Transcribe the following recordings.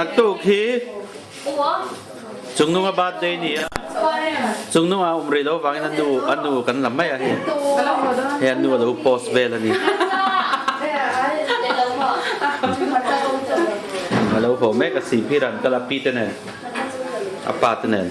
Naktuk hi Chungnunga birthday ni a. Chungnunga a um rih lo vangin a nu a nu kan la mai a hei. Hei a nu a lo post vel a ni. A lo haw mek a sihphir an kal a pi te nen a pa te nen.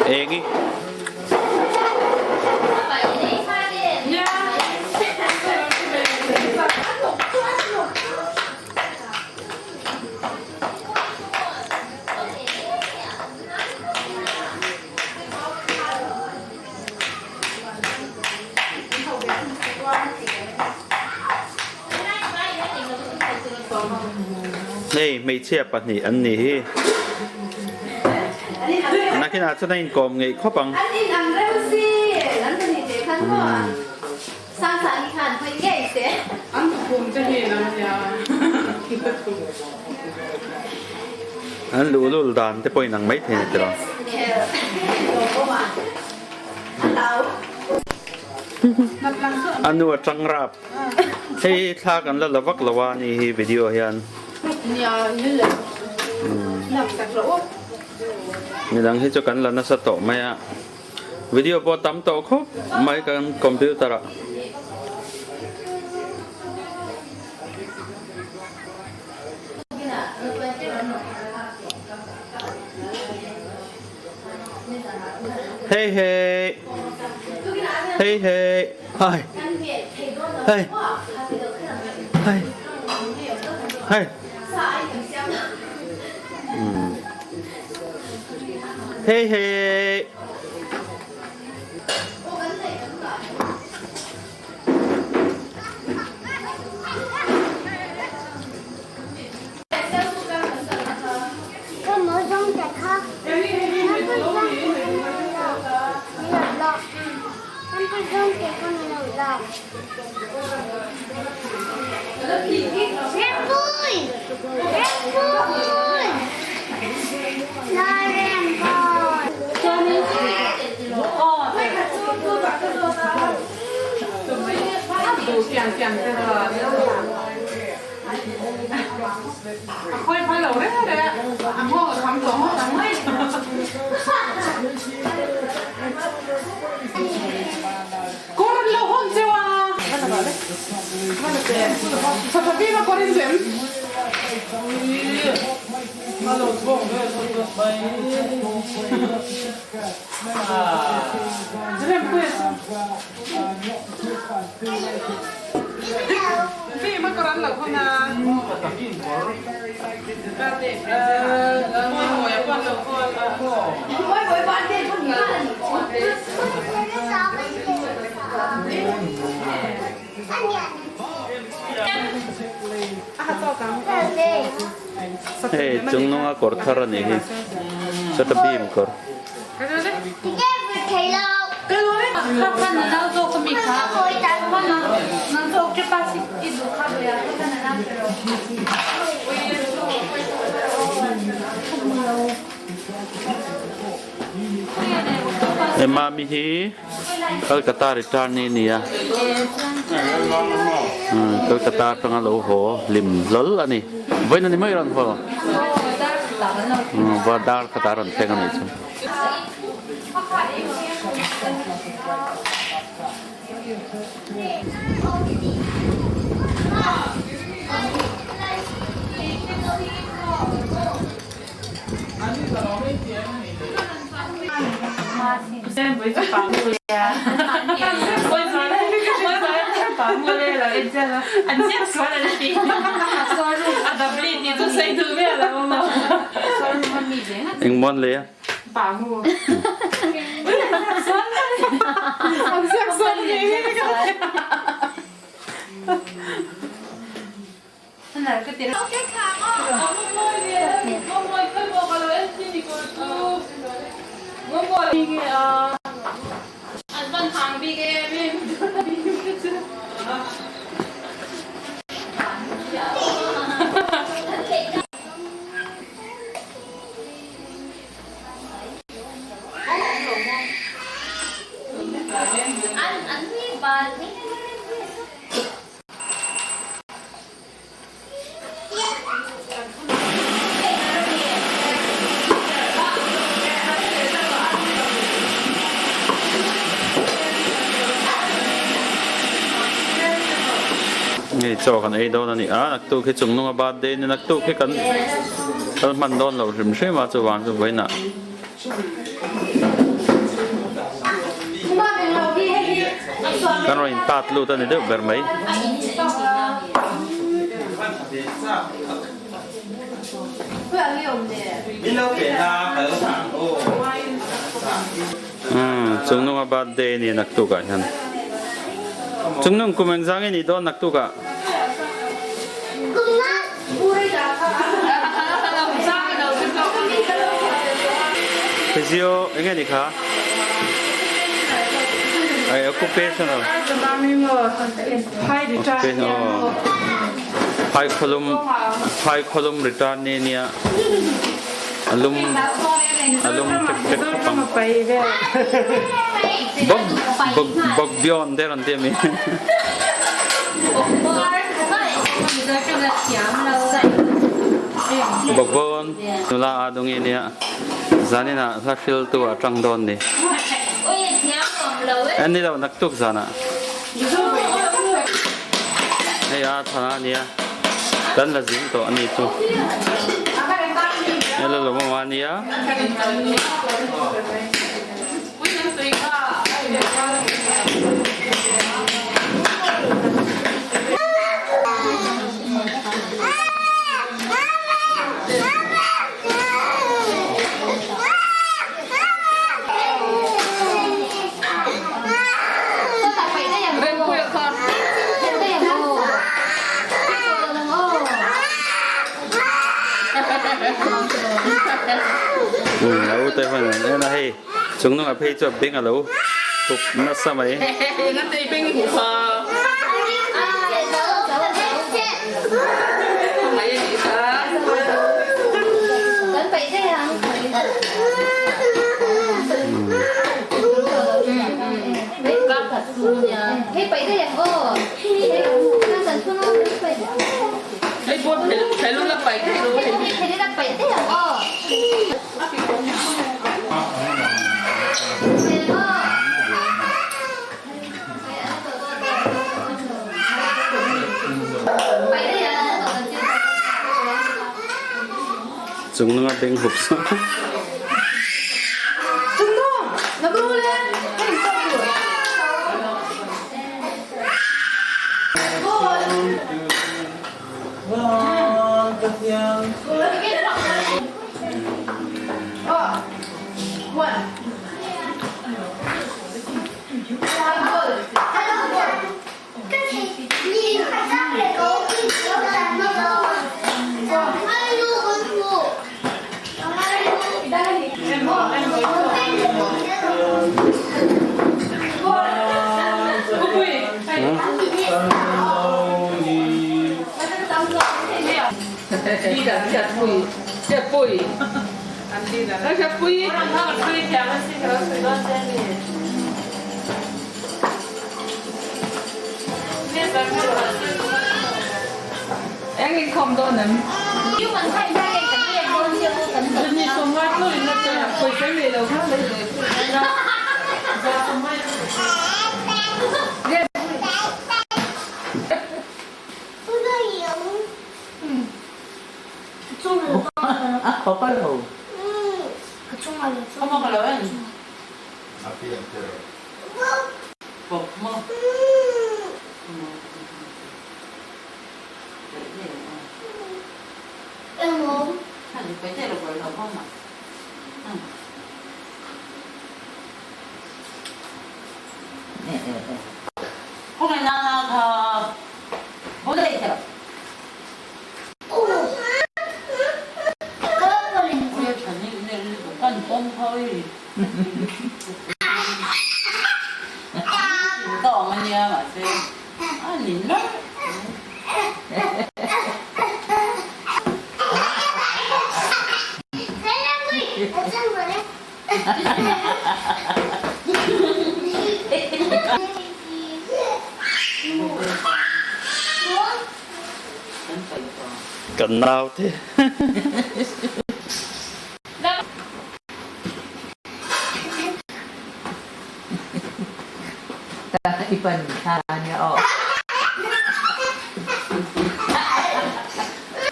Engi. Hei hmeichhia pahnih an ni hi. Nakinah chuan a inkawm ngeih khawp ang. An in ang reuh si an pahnih te khan maw sang sang hi khan hawi ngei se. An khum te hi an nia. An luhlul dan te pawh inang mai thei a ni tiraw. A nu a tang rap. Hei hi thla kan la la vak lo a ni hi video hian. Midang hi chu kan la nasa tawh mai a. Video pawh tam tawh khawp mai kan computer ah. Hey hey. Hey hey. Hai. Hey. Hey. Hey. Hey hey. Hei chungnunga kawr thar a nih hi chata bim kawr. Hei mami hi Calcutta return ni a ni a Calcutta atanga lo haw hlim hlawl a ni vawiin a ni mai rawn haw dar khatah a rawn thleng a nih chu. Engmawn lei a? Hei chaw kan ei dawn a ni a, naktuk hi chung nunga birthday ni naktuk hi kan kal hman dawn lo hrim hrim a chuvang chu vawiinah. Kan rawn in tat lut a ni deuh ber mai. Chung nunga birthday a ni naktuk ah hian. Chung nung kum engzang nge nih dawn naktuk ah? Physio enge ni kha? Ai occupational. Phai kholum phai kholum return ni nia alum alum tek tek khopang. Bok bok bok beyond der an ti ami. Bawkbawn nula a dungi nia zanin ah hla hril tu ah tang dawn ni. En ni lo naktuk zan ah. Hei a thana nia kan la zing tawh ani chu. Hei la lawm awm ania. A u te hman en a hei. Chung nungah phei chu a beng a lo hup nasa mai. Chung nunga beng hup sa. Tawng a nia mahse a ni lo. Kan naute.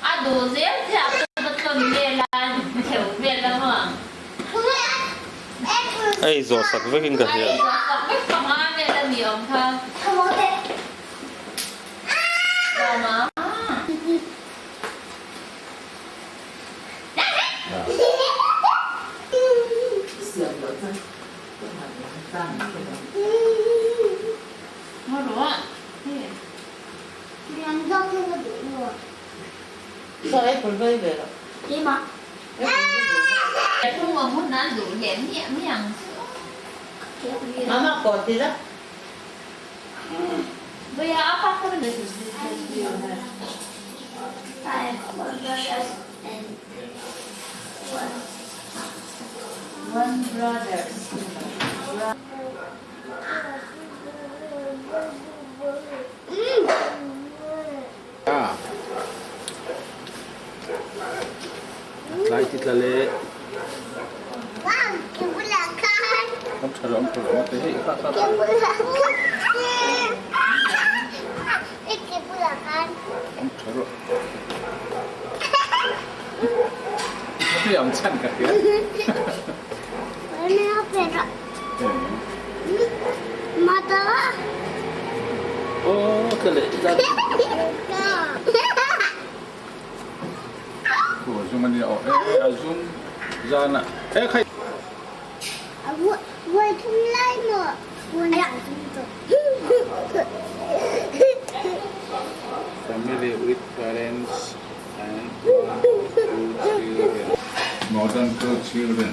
A duh zel chiah chu ka tlawn vel a, theu vel a maw? A inzawh sak vekin ka hria. A inzawh sak vek panga vel a ni awm kha. Lawma. Tlai ti tla leh. Am tha lo am tha lo te hei kha kha. Am tha rawh. Hei ang chhan ka hria. Aw tla leh tla. Khu a zum a nia aw e a zum zan a e khai. Family with parents and one two children. More than two children.